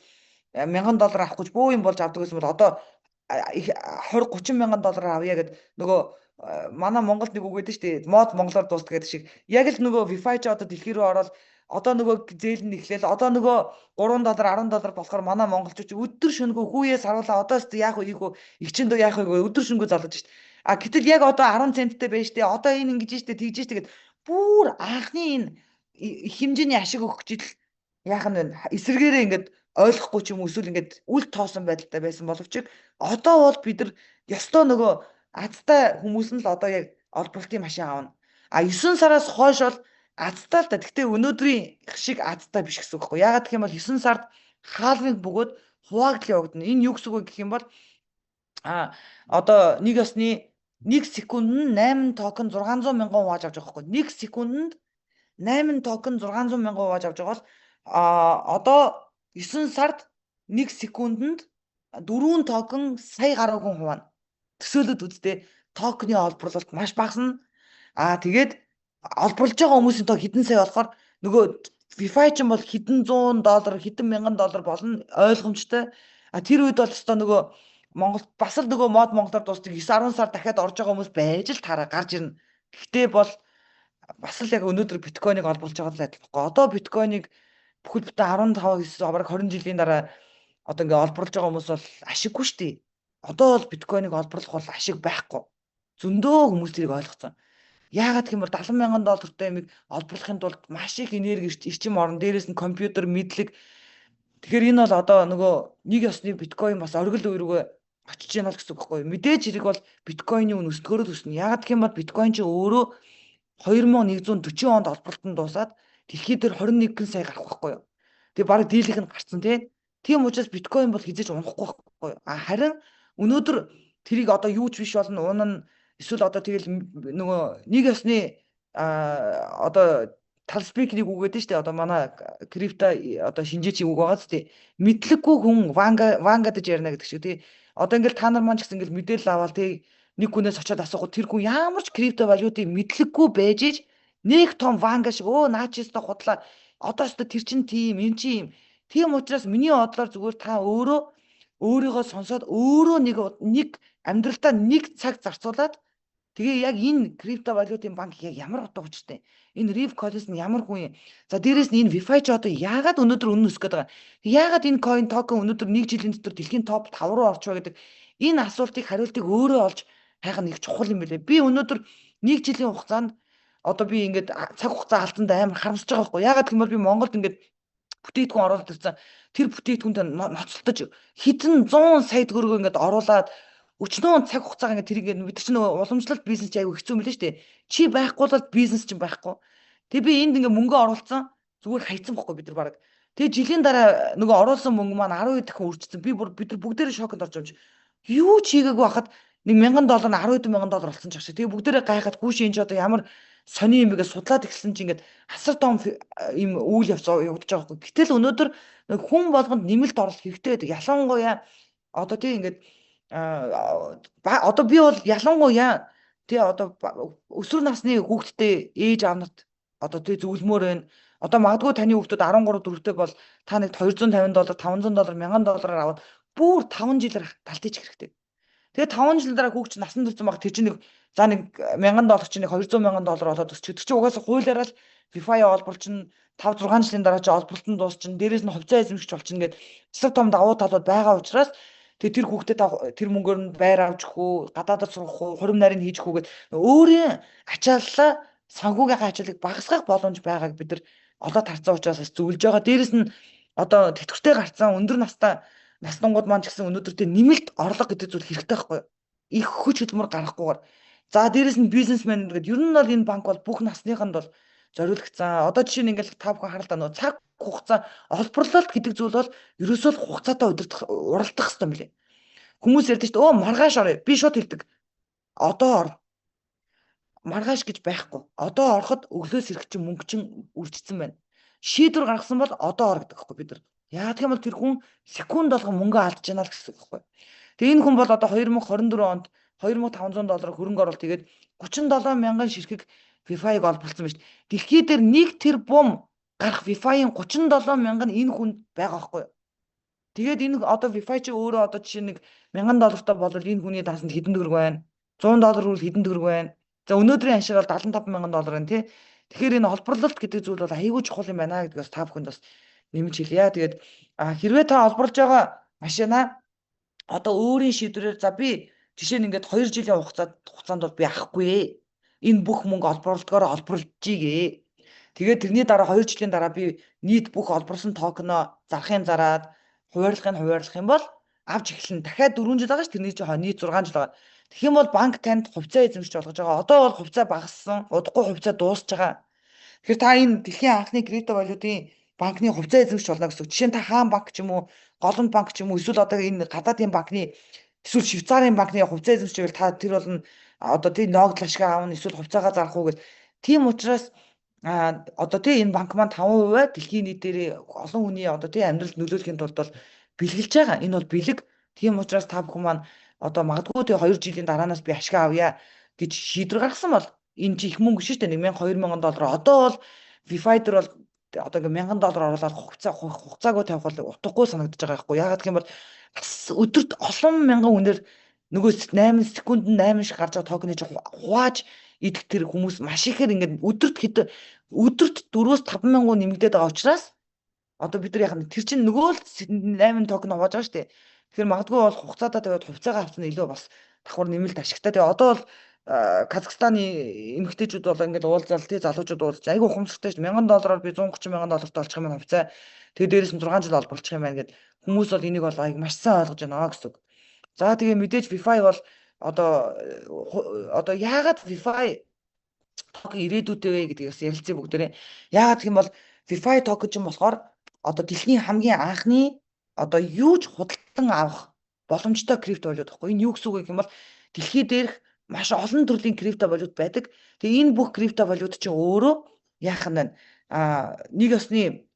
1000 доллар авах гэж бөө юм болж авдаг гэсэн бол одоо 20 30 мянган доллараар авъя гэд нөгөө манай Монголд нэг үг байдаг шүү дээ. Мод монголоор дуустдаг гэдэг шиг. Яг л нөгөө WeFi ч одоо дэлхий рүү ороод одоо нөгөө зээл нь эхлээл, одоо нөгөө 3 доллар, 10 доллар болохоор манай монголчууд өдөр шөнөгүй хүүе саруулаа, одоо өстө яах вэ, хийх үү, эгчэндөө яах вэ, өдөр шөнөгүй золож шít. А гэтэл яг одоо 10 центтэй байж штэ, одоо энэ ингэж штэ, тэгж штэ гэд бүр анхны энэ их хэмжээний ашиг өгөх жил яах нь вэ, эсэргээрээ ингээд ойлгохгүй ч юм уу, эсвэл ингээд үл тоосон байдалтай байсан боловч одоо бол бид нар ёстой нөгөө азтай хүмүүс нь л одоо яг олборлолтын машин авна. А 9 сараас хойш бол азтай л да. Гэхдээ өнөөдрийн шиг азтай биш гэсэн үг байхгүй. Яагаад гэх юм бол 9 сард halving бөгөөд хуваагдал явагдана. Энэ юу гэсэн үг вэ гэх юм бол одоо нэг ёсны 1 секундэнд 8 токен 600 мянган хувааж авч байгаа байхгүй. 1 секундэнд 8 токен 600 мянган хувааж авч байгаа бол одоо 9 сард 1 секундэнд Дөрвөн токен сая гаруй хүн хуваана. Төсөөлөд үздэй, токены олборлолт маш багасна. Аа, тэгээд олборлож байгаа хүмүүсийн тоо хэдэн сая болохоор нөгөө WeFi ч юм бол хэдэн зуун доллар, хэдэн мянган доллар болно, ойлгомжтой. А тэр үед бол өстой нөгөө Монгол бас л нөгөө мод монголоор дуустдаг 9 10 сар дахиад орж байгаа хүмүүс байж л тараа гарч ирнэ. Гэхдээ бол бас л яг өнөөдөр биткойныг олборлож байгаа л адилхан. Одоо биткойныг бүхэл бүтэн 15 9 бараг 20 жилийн дараа одоо ингээ олборлож байгаа хүмүүс бол ашиггүй шүү дээ. Одоо бол биткойныг олборлох бол ашиг байхгүй. Зөндөө хүмүүс тэрийг ойлгоцсон. Яагаад гэх юм бол 70 мянган доллартай юмыг олборлохын тулд маш их энерги, эрчим орно. Дээрээс нь компьютер, мэдлэг. Тэгэхээр энэ бол одоо нөгөө нэг ёсны биткойн бас оргил үе рүүгээ очиж яана л гэсэн үг байхгүй юу? Мэдээж хэрэг бол биткойны үн өсдгөөрөө л өснө. Яагаад гэх юм бол биткойн чи өөрөө 2140 онд олборлолтон дуусаад дэлхий дээр 21 сая гарах байхгүй юу? Тэгээ бараг дийлэх нь гарцсан, тий. Тийм учраас биткойн бол хэзээ ч унахгүй байхгүй юу? А харин өнөөдөр тэрийг одоо юу ч биш болно, унана, эсвэл одоо тэгэл нөгөө нэг ёсны одоо талспикнийг үг гэдэг нь шүү дээ. Одоо манай крипто одоо шинжээчийн үг байгаа зү. Мэдлэггүй хүн Ванга Ванга гэж ярина гэдэг шиг, тий. Одоо ингээл та нар маань ч гэсэн ингээл мэдээлэл аваад, тий, нэг хүнээс очиод асуухад тэр хүн ямар ч крипто валютыг мэдлэггүй байж иж нэг том Ванга шиг өө наа чи өстө худлаа, одоо өстө тэр чин тийм, эн чи юм. Тийм учраас миний бодлоор зүгээр та өөрөө өөрийгөө сонсоод, өөрөө нэг нэг амьдралдаа нэг цаг зарцуулаад, тэгээ яг энэ крипто валютын банк яг ямар утга учиртай, энэ Rip Collins нь ямар хүн юм, за дээрэс нь энэ WeFi ч одоо яагаад өнөөдөр үнэ өсөх гээд байгаа, яагаад энэ coin токен өнөөдөр нэг жилийн дотор дэлхийн топ 5 руу орчих вэ гэдэг энэ асуултыг хариултыг өөрөө олж хайх нь их чухал юм билээ. Би өнөөдөр нэг жилийн хугацаанд одоо би ингээд цаг хугацаа алдсанд амар харамсаж байгаа байхгүй. Яагаад гэх юм бол би Монголд ингээд бүтээгдэхүүн оруулаад ирсэн. Тэр бүтээгдэхүүнтэй ноцолдож хэдэн 100 сая төгрөгөө ингээд оруулаад өчнөө цаг хугацаа ингээд тэр ингээд бид чинь нөгөө уламжлалт бизнес чи айгүй хэцүү юм лээ шүү дээ. Чи байхгүй бол бизнес чинь байхгүй. Тэгээ би энд ингээд мөнгө оруулсан, зүгээр хайцсан байхгүй бид нар баг. Тэгээ жилийн дараа нөгөө оруулсан мөнгө маань 12 дахин үржчихсэн. Би бүр бид нар бүгдээрээ шоконд орж юм. Юу ч хийгээгүй байхад нэг 1000 доллар нь 12 мянган доллар болсон ч шиг. Тэгээ бүгдээрээ гайхаад хүүш энэ ч одоо ямар сони юм бэ гэж судлаад эхэлсэн чинь ингээд асар том юм үйл явц явагдаж байгаа байхгүй. Гэтэл өнөөдөр хүн болгонд нэмэлт оруулах хэрэгтэй гэдэг. Ялангуяа одоо тий ингээд одоо би бол ялангуяа тий одоо өсвөр насны хүүхэдтэй ээж аав нарт одоо тий зөвлөмөр байна. Одоо магадгүй таны хүүхдүүд 13 4-тэй бол та нэг 250 доллар, 500 доллар, 1000 доллараар аваад бүр 5 жилээр талтийч хэрэгтэй. Тэгээ 5 жил дараа хүүхд чинь насан турш баг тэр чинь нэг за нэг 1000 доллар чинь нэг 200 мянган доллар болоод өсчих. Тэр чинь угаасаа хуулиараа л WeFi олборлол чинь 5 6 жилийн дараа чи олборлолт нь дуусчин, дээрээс нь хувьцаа эзэмшигч болчихно гэд асар том давуу талууд байгаа учраас тэгээ тэр хүүхдэд тэр мөнгөөр нь байр авч өгөх үү, гадаадад сурах уу, хурим нарийн хийж өгөх үү гэд өөрийн ачааллаа, санхүүгийн ачааллыг багасгах боломж байгааг бид нар олоод харцсан учраас бас зөвлөж байгаа. Дээрээс нь одоо тэтгэвртэй гарцсан өндөр настай наснангууд маань ч гэсэн өнөөдөр тэ нэмэлт орлого гэдэг зүйл хэрэгтэй байхгүй юу? Их хүч хөдөлмөр гаргахгүйгээр. За дээрээс нь бизнесмен гэдэг ер нь бол энэ банк бол бүх насныханд бол зориулагдсан. Одоо жишээ нь ингээл та бүхэн харалта нөө цаг хугацаа олборлолт гэдэг зүйл бол ерөөсөө л хугацаатай удирдах, уралдах хэрэгтэй юм билээ. Хүмүүс ярьдаг шүү дээ. Өө, маргааш орё. Би шууд хэлдэг. Одоо ор. Маргааш гэж байхгүй. Одоо ороход өглөөс ирэх чинь мөнгө чинь үржигдсэн байна. Шийдвэр гаргасан бол одоо ор гэдэг байхгүй бид нар. Яагаад гэх юм бол тэр хүн секунд болгон мөнгө алдаж байна л гэсэн үг байхгүй. Тэгээ энэ хүн бол одоо 2024 онд 2500 доллар хөрөнгө оруулалт хийгээд 37 мянган ширхэг WeFi-г олборлсон байна шүү дээ. Дэлхий дээр 1 тэрбум гарах WeFi-ийн 37 мянган энэ хүнд байгаа байхгүй юу? Тэгээд энэ одоо WeFi чи өөрөө одоо жишээ нэг 1000 доллартай бол энэ хүний даасанд хэдэн төгрөг байна? 100 доллар хүрвэл хэдэн төгрөг байна? За, өнөөдрийн ашиг бол 75 мянган доллар байна, тий. Тэгэхээр энэ олборлолт гэдэг зүйл бол айгүй чухал юм байна гэдгийг бас та бүхэнд бас нэмж хэлье. Тэгээд хэрвээ та олборлож байгаа машина одоо өөрийн шийдвэрээр за би жишээ нь ингээд 2 жилийн хугацаанд бол би авахгүй. Энэ бүх мөнгө олборлолтгоор олборлжийгээ. Тэгээд тэрний дараа 2 жилийн дараа би нийт бүх олборлсон токеноо зарахын зараад, хуваарлахын хуваарлах юм бол авч эхэлнэ. Дахиад 4 жил байгаа ш, тэрний чинь нийт 6 жил байгаа. Тэгэх юм бол банк танд хувьцаа эзэмшиж болгож байгаа. Одоо бол хувьцаа багассан, удахгүй хувьцаа дуусч байгаа. Тэгэхээр та энэ дэлхийн анхны крипто валютын банкны хувьцаа эзэмшиж болно гэсэн үг. Жишээ нь та хаан банк ч юм уу, Голомт банк ч юм уу, эсвэл одоо энэ гадаадын банкны, эсвэл Швейцарын банкны хувьцаа эзэмшиж байвал та тэр бол одоо тий ногдол ашиг аавна, эсвэл хувьцаагаа зарах уу гэж. Тийм учраас одоо тий энэ банк маань 5% дэлхийн нийтээр олон хүний одоо тий амьдралд нөлөөлөхийн тулд бол бэлгэлж байгаа. Энэ бол бэлэг. Тийм учраас та бүхэн маань одоо магадгүй тэг 2 жилийн дараанаас би ашиг авъя гэж шийдвэр гаргасан бол энэ чи их мөнгө шүү дээ, 1000 2000 доллар. Одоо бол WeFi дээр бол одоо ингээ 1000 доллар оруулаад хугацаагүй тавих бол утгагүй санагдаж байгаа байхгүй. Яагаад гэх юм бол бас өдөрт олон мянган хүнээр нөгөө 8 секундэд 8 шиг гарч байгаа токеныг чи хувааж идэх тэр хүмүүс маш ихээр ингээд өдөрт хэд өдөрт 4-5 мянган нэмэгдээд байгаа учраас одоо бид нар яг тэр чинь нөгөө л 8 токен хувааж байгаа шүү дээ. Тэгэхээр магадгүй бол хугацаатаа тавиад хувьцаагаа авсан илүү бас давхар нэмэлт ашигтай. Тэгээ одоо бол Казахстаны эмэгтэйчүүд бол ингээд уулзаал тий залуучууд уулзаж айгүй ухамсартай шүү. 1000 доллараар би 130 мянган долларт олчих юм байна хувьцаа. Тэгээ дээрээс нь 6 жил олборлчих юм байна гэд хүмүүс бол энийг бол аяг маш сайн ойлгож байна гэсэн үг. За тэгээ мэдээж WeFi бол одоо яагаад WeFi токен ирээдүйтэй вэ гэдгийг бас ярилцъя бүгдээрээ. Яагаад гэх юм бол WeFi токен ч юм болохоор одоо дэлхийн хамгийн анхны одоо юу ч худалдан авах боломжтой криптовалют байхгүй. Энэ юу гэсэн үг вэ гэх юм бол дэлхий дээрх маш олон төрлийн криптовалют байдаг. Тэгээ энэ бүх криптовалют чинь өөрөө яах нь вэ? Нэг ёсны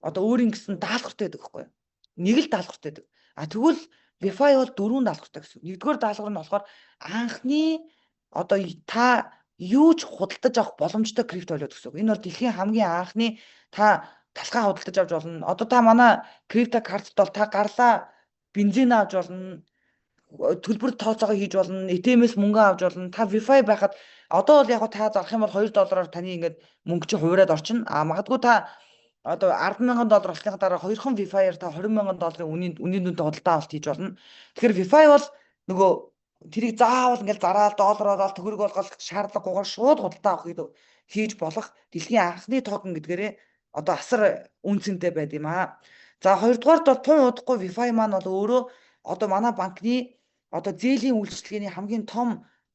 одоо өөрийн гэсэн даалгавартай байдаг байхгүй юу? Нэг л даалгавартай байдаг. А тэгвэл WeFi бол дөрвөн даалгавартай гэсэн. Нэгдүгээр даалгавар нь болохоор анхны одоо та юу ч худалдаж авах боломжтой криптовалют гэсэн үг. Энэ бол дэлхийн хамгийн анхны та талхаа худалдаж авч болно. Одоо та манай крипто картад бол та гарлаа бензин авч болно, төлбөр тооцоогоо хийж болно, ATM-ээс мөнгө авч болно. Та WeFi байхад одоо бол яг та зарах юм бол 2 доллараар таны ингээд мөнгө чи хувираад орчихно. А магадгүй та одоо 10,000 доллар болсныхаа дараа хоёрхан WeFi-аар та 20,000 долларын үнийн дүнтэй худалдаа авалт хийж болно. Тэгэхээр WeFi бол нөгөө тэрийг заавал ингээд зараал доллараар төгрөг болгох шаардлагагүйгээр шууд худалдаа авах хийж болох дэлхийн анхны токен гэдгээрээ одоо асар үн цэнтэй байд юм аа. За хоёрдугаарт бол тун удахгүй WeFi маань бол өөрөө одоо манай банкны одоо зээлийн үйлчилгээний хамгийн том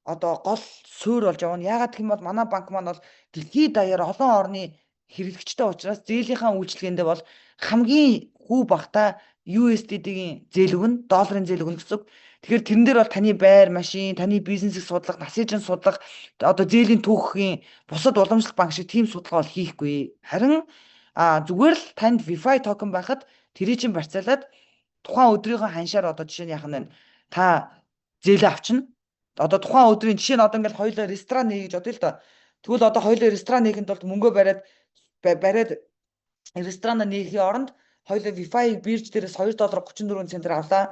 одоо гол суурь болж явна. Яагаад гэх юм бол манай банк маань бол дэлхийд даяар олон орны хэрэглэгчтэй учраас зээлийнхаа үйлчилгээндээ бол хамгийн хүү багтаа USDT-ийн зээл өгнө, долларын зээл өгнө гэсэн үг. Тэгэхээр тэрэн дээр бол таны байр, машин, таны бизнесийг судлах, насыг судлах, одоо зээлийн түүхийн бусад уламжлалт банк шиг тийм судалгаа бол хийхгүй. Харин зүгээр л танд WeFi токен байхад тэрий чинь барьцаалаад тухайн өдрийнхөө ханшаар одоо жишээ нь яах нь та зээлээ авчна. Одоо тухайн өдрийн жишээ нь одоо ингээл хоёулаа ресторан нээ гэж бодъё л доо. Тэгвэл одоо хоёулаа ресторан нээхэд бол мөнгөө бариад ресторан нээхийн оронд хоёулаа WeFi бирж дээрээс 2 доллар 34 центээр авлаа.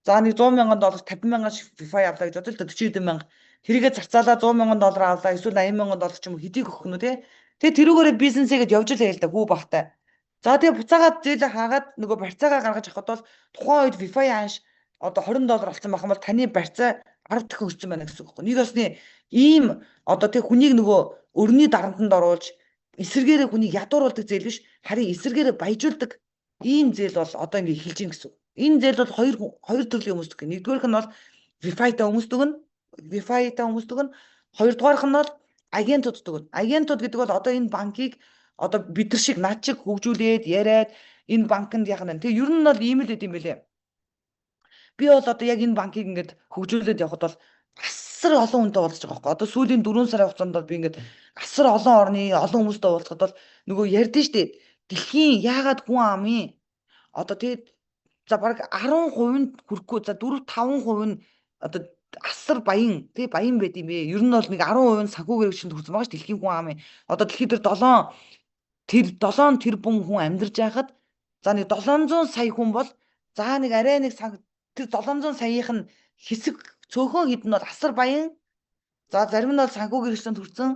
За нэг 100 мянган доллар 50 мянган WeFi авлаа гэж бодъё л доо, 40 хэдэн мянга. Тэрийгээ зарцаалаа 100 мянган доллар авлаа, эсвэл 80 мянган доллар ч юм уу хэдийг өгөх нь үү те. Тэгээ тэрүүгээрээ бизнесээгээд явж л байл да хүү багтай. За тэгээ буцаагаад зээлээ хаагаад нөгөө барьцаагаа гаргаж авахд бол тухайн үед WeFi ханш одоо 20 доллар болсон байх юм бол таны барьцаа 10 дахин өссөн байна гэсэн үг байхгүй. Нэг ёсны ийм одоо тэг хүнийг нөгөө өрний дарамтанд оруулж эсэргээрээ хүнийг ядууруулдаг зээл биш, харин эсэргээрээ баяжуулдаг ийм зээл бол одоо ингэ эхэлж гин гэсэн үг. Энэ зээл бол хоёр төрлийн хүмүүс гэх. Нэгдүгээрх нь бол WeFi-тай хүмүүс дүгнэ. WeFi-тай хүмүүс дүгнэ. Хоёрдугаарх нь бол агентууд дүгнэ. Агентууд гэдэг бол одоо энэ банкыг одоо бид нар шиг над шиг хөгжүүлээд яриад энэ банкнд яах нь. Тэгээ ер нь бол ийм л байд юм бэлээ. Би бол одоо яг энэ банкыг ингээд хөгжүүлээд явхад бол асар олон хүнтэй уулзаж байгаа байхгүй. Одоо сүүлийн 4 сарын хугацаанд бол би ингээд асар олон орны олон хүмүүстэй уулзахад бол нөгөө ярьдэн штэ. Дэлхийн яагаад хүн амын одоо тэгээд за бараг 10% хүрэхгүй, за 4 5% нь одоо асар баян тий баян байд юм бэ. Ер нь бол нэг 10% нь санхүү хэрэгжинд хүрсэн байгаа ш дэлхийн хүн амын. Одоо дэлхий дээр 7 тэрбум хүн амьдарч байхад за нэг 700 сая хүн бол за нэг арай нэг тэр 700 саяынх нь хэсэг цөөхөн хэд нь бол асар баян. За зарим нь бол санхүү хэрэгжинд хүрсэн.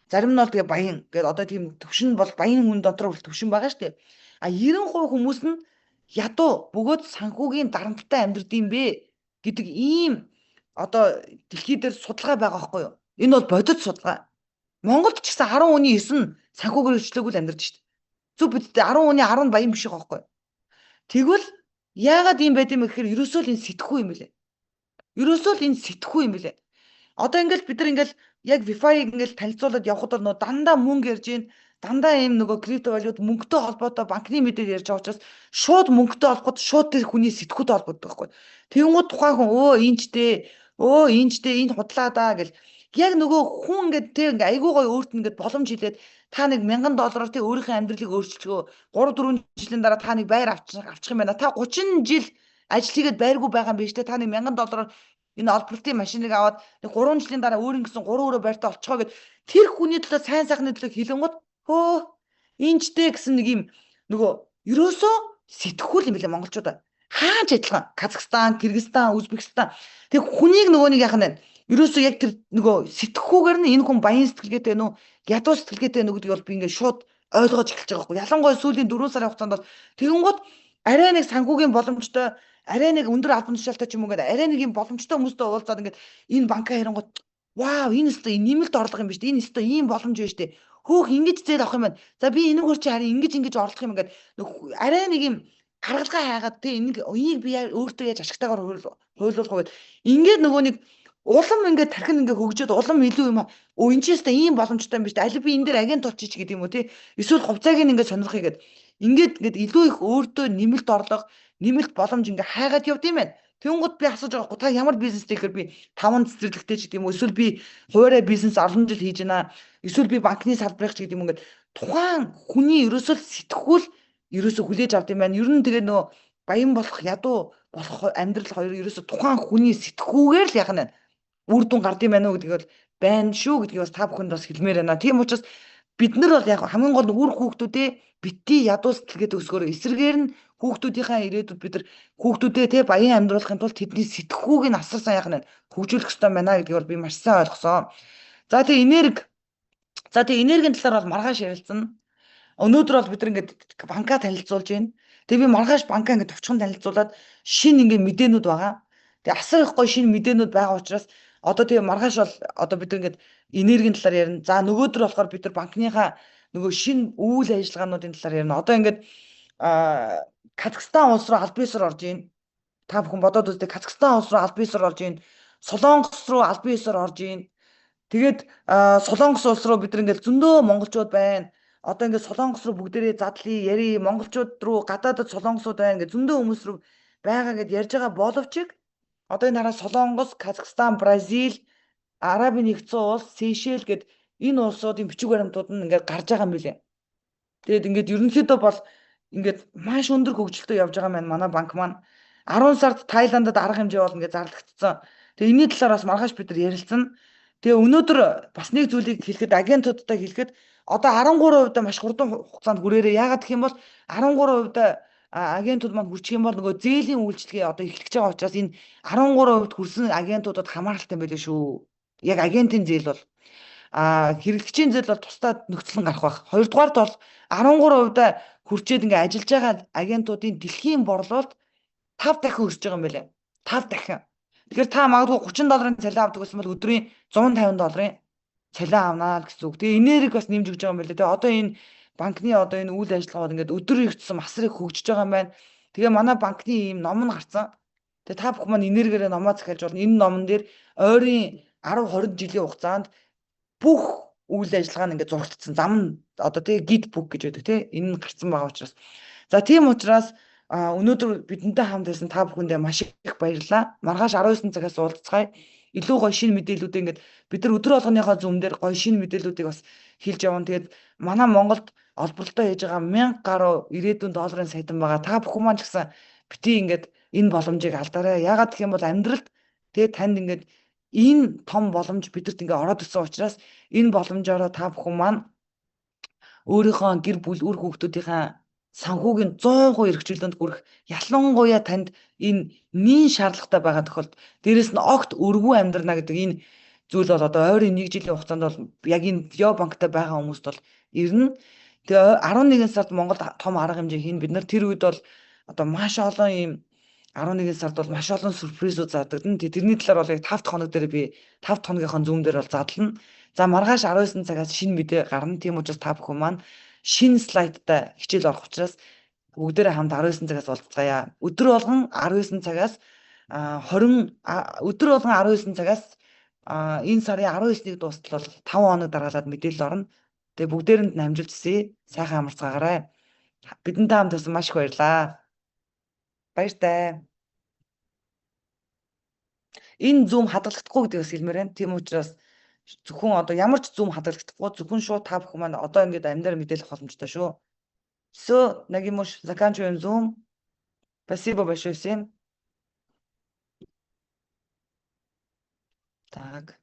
Зарим нь бол тэгээ баян гээд одоо тийм төвшин бол баян хүн дотор бол төвшин байгаа шүү дээ. А 90% хүмүүс нь ядуу бөгөөд санхүүгийн дарамттай амьдрд юм бэ гэдэг ийм одоо дэлхий дээр судалгаа байгаа байхгүй юу? Энэ бол бодит судалгаа. Монголд ч гэсэн 10 хүний 9 нь санхүүгээр хэрэгжлээгүй л амьдарч шүү дээ. Зүг бид 10 хүний 10 нь баян биш байгаа байхгүй юу? Тэгвэл яагаад ийм байд юм бэ гэхээр ерөөсөө л энэ сэтгхүү юм бэлээ. Ерөөсөө л энэ сэтгхүү юм бэлээ. Одоо ингээл бид нар ингээл яг WeFi-г ингээл танилцуулаад явхад бол нөгөө дандаа мөнгө ярьж гин, дандаа ийм нөгөө криптовалют мөнгөтэй холбоотой банкны мэдээ ярьж байгаа учраас шууд мөнгөтэй холбоход шууд тэр хүний сэтгхүүтэй холбогддог байхгүй. Тэгэнгүүт тухайн хүн өө энэчтэй, өө энэчтэй, энэ худлаа даа гэл яг нөгөө хүн ингээд тэг ингээ айгуу гоё өөрт нь ингээд боломж хилээд та нэг 1000 доллараар тэг өөрийнхөө амьдралыг өөрчилчихөө, 3 4 жилийн дараа та нэг байр авчих юм байна. Та 30 жил Ажил хийгээд байргүй байгаа юм биш те. Та нэг 1000 доллараар энэ олборлтын машиныг аваад нэг 3 жилийн дараа өөр ингэсэн 3 өрөө байртай олчихоо гэд тэр хүний төлөө сайн сайхны төлөө хилэнгууд хөө энэчтэй гэсэн нэг юм нөгөө ерөөсөө сэтгхүүл юм билээ монголчуудаа. Хаач адилхан Казахстан, Кыргызстан, Узбекистан тэг хүнийг нөгөө нэг яхах нь ерөөсөө яг тэр нөгөө сэтгхүүгээр нь энэ хүн баян сэтгэлгээтэй нүү ядуу сэтгэлгээтэй нүү гэдгийг бол би ингээд шууд ойлгож эхэлж байгаа байхгүй. Ялангуяа сүүлийн 4 сарын хугацаанд бол тэгэнгүүт арай нэг санхүүгийн боломжтой, арай нэг өндөр албан тушаалтай ч юм уу ингээд арай нэг юм боломжтой хүмүүстэй уулзаад ингээд энэ банка ярингууд вау, энэ өстой нэмэлт орлого юм биш үү? Энэ өстой ийм боломж биш үү? Хөөх, ингэж зээл авах юм байна. За, би энэгээр чи харин ингэж ингэж орлох юм ингээд арай нэг юм харгалгаа хайгаад тий энийг би өөртөө яаж ашигтайгаар хуулиулах вэ гэд ингээд нөгөө нэг улам ингээд тархин ингээд хөгжөөд улам илүү юм өө энэ ч өстой ийм боломжтой юм биш үү? Аль би энэ дээр агент болчих гэдэг юм уу тий? Эсвэл хувьцааг нь ингээд сонирхъя гэд ингээд ингээд илүү их өөртөө нэмэлт орлого, нэмэлт боломж ингээд хайгаад явд юм байна. Тэнгууд би асууж байгаа хгүй, та ямар бизнестэй гэхээр би таван цэцэрлэгтэй ч гэдэг юм уу, эсвэл би хуваарай бизнес олон жил хийж байна, эсвэл би банкны салбарыг ч гэдэг юм ингээд тухайн хүний ерөөсөө сэтгхүүл ерөөсөө хүлээж авд юм байна. Ер нь тэгээ нөгөө баян болох, ядуу болох амьдрал хоёр ерөөсөө тухайн хүний сэтгхүүгээр л яг нь үр дүн гард юм байна уу гэдгийг бол байна шүү гэдгийг бас та бүхэнд бас хэлмээр байна. Тийм учраас бид нар бол яг хамгийн гол нь үр хүүхдүүдээ бити ядуу сэтгэлгээд өсгөөр эсрэгээр нь хүүхдүүдийнхээ ирээдүйд бид нар хүүхдүүдээ те баян амьдруулахын тулд тэдний сэтгхүүг нь асар сайн яг нь хөгжүүлэх ёстой байна гэдгийг бол би маш сайн ойлгосон. За, тэгээ энерги. За, тэгээ энергийн талаар бол маргааш ярилцсан. Өнөөдөр бол бид нар ингээд банка танилцуулж байна. Тэгээ би маргааш банка ингээд товчхон танилцуулаад шинэ ингээд мэдээнүүд байгаа. Тэгээ асар их гоё шинэ мэдээнүүд байгаа учраас одоо тэгээ маргааш бол одоо бид нар ингээд энергийн талаар ярина. За, нөгөөдөр болохоор бид нар банкныхаа нөгөө шинэ үйл ажиллагаануудын талаар ярина. Одоо ингээд Казахстан улс руу аль биесээр орж ийн. Та бүхэн бодоод үзтээ, Казахстан улс руу аль биесээр орж ийн. Солонгос руу аль биесээр орж ийн. Тэгээд Солонгос улс руу бид нар ингээд зөндөө монголчууд байна. Одоо ингээд Солонгос руу бүгдээрээ задлаа, яри, монголчууд руу гадаадад солонгосууд байна гэж зөндөө хүмүүс рүү байгаа гэд ярьж байгаа боловч одоо энэ хараа Солонгос, Казахстан, Бразил, Арабын нэгдсэн улс, Сейшел гэд энэ улсуудын бичиг баримтууд нь ингээд гарч байгаа юм билээ. Тэгээд ингээд ерөнхийдөө бол ингээд маш өндөр хөгжилтэй явж байгаа маань манай банк маань 10 сард Таиландд арга хэмжээ бол ингээд зарлагдсан. Тэгээ энэний талаар бас маргааш бид нар ярилцсан. Тэгээ өнөөдөр бас нэг зүйлийг хэлэхэд, агентуудтай хэлэхэд одоо 13% маш хурдан хугацаанд хүрээрээ. Яагаад гэх юм бол 13% агентууд маань хүрчих юм бол нөгөө зээлийн үйлчилгээ одоо эхлэх гэж байгаа учраас энэ 13% хүрсэн агентуудад хамааралтай юм байлээ шүү. Яг агентын зээл бол хэрэглэгчийн зээл бол тусдаа нөхцөл нь гарах байх. Хоёрдугаарт бол 13% хүрчээд ингээ ажиллаж байгаа агентуудын дэлхийн борлуулалт 5 дахин өсөж байгаа юм байлээ. 5 дахин. Тэгэхээр та магадгүй 30 долларын цалин авдаг байсан бол өдрийн 150 долларын цалин авнаа л гэсэн үг. Тэгээ энерги бас нэмж өгч байгаа юм байлээ. Тэгээ одоо энэ банкны одоо энэ үйл ажиллагаа ингээд өдөр иргэдсэн асар их хөгжиж байгаа юм байна. Тэгээ манай банкны ийм ном нь гарцсан. Тэгээ та бүхэн маань энергиэрээ номоо захиалж болно. Энэ номон дээр ойрын 10 20 жилийн хугацаанд бүх үйл ажиллагаа нь ингээд зурагдсан. Зам нь одоо тий guidebook гэж байдаг тий. Энэ нь гарцсан байгаа учраас. За, тийм учраас өнөөдөр бидэнтэй хамт байсан та бүхэндээ маш их баярлалаа. Маргааш 19 цагаас уулзцгаая. Илүү гоё шинэ мэдээллүүдээ ингээд бид нар өдөр болгоныхоо Zoom дээр гоё шинэ мэдээллүүдийг бас хэлж явна. Тэгээд манай Монголд олборлолтоо хийж байгаа 1000 гаруй ирээдүйн долларын саятан байгаа. Та бүхэн маань ч гэсэн бити ингээд энэ боломжийг алдаарай. Яагаад гэх юм бол амьдралд тэгээд танд ингээд энэ том боломж бидэрт ингээд ороод ирсэн учраас энэ боломжоор та бүхэн маань өөрийнхөө гэр бүл, үр хүүхдүүдийнхээ санхүүгийн 100% эрх чөлөөнд хүрэх, ялангуяа танд энэ нин шаардлагатай байгаа тохиолдолд, дээрэс нь огт өргүү амьдрна гэдэг энэ зүйл бол одоо ойрын нэг жилийн хугацаанд бол яг энэ Йо банктай байгаа хүмүүст бол ирнэ. Тэгээ 11 сард Монголд том арга хэмжээ хийнэ. Бид нар тэр үед бол одоо маш олон ийм 11 сард бол маш олон сюрпризүүд задагдана. Тэрний талаар бол яг 5 дахь хоног дээр би 5 дахь хоногийнхоо Zoom дээр бол задлана. За, маргааш 19 цагаас шинэ мэдээ гарна. Тийм учраас та бүхэн маань шинэ слайдтай хичээл орох учраас бүгдээрээ хамт 19 цагаас уулзцаая. Өдөр болгон 19 цагаас 20, өдөр болгон 19 цагаас энэ сарын 19-ний дуустал бол 5 хоног дараалаад мэдээлэл орно. Тэгээ бүгдээрэнд нь амжилт хүсье. Сайхан амарцгаагаарай. Бидэнтэй хамт байсан маш их баярлалаа. Баяртай. Энэ Zoom хадгалагдахгүй гэдэг бас хэлмээр байна. Тийм учраас зөвхөн одоо ямар ч Zoom хадгалагдахгүй, зөвхөн шууд та бүхэн маань одоо ингээд амьдаар мэдээлэх боломжтой шүү. Всё, Нагимуш, заканчиваем Zoom. Спасибо большое всем. Так.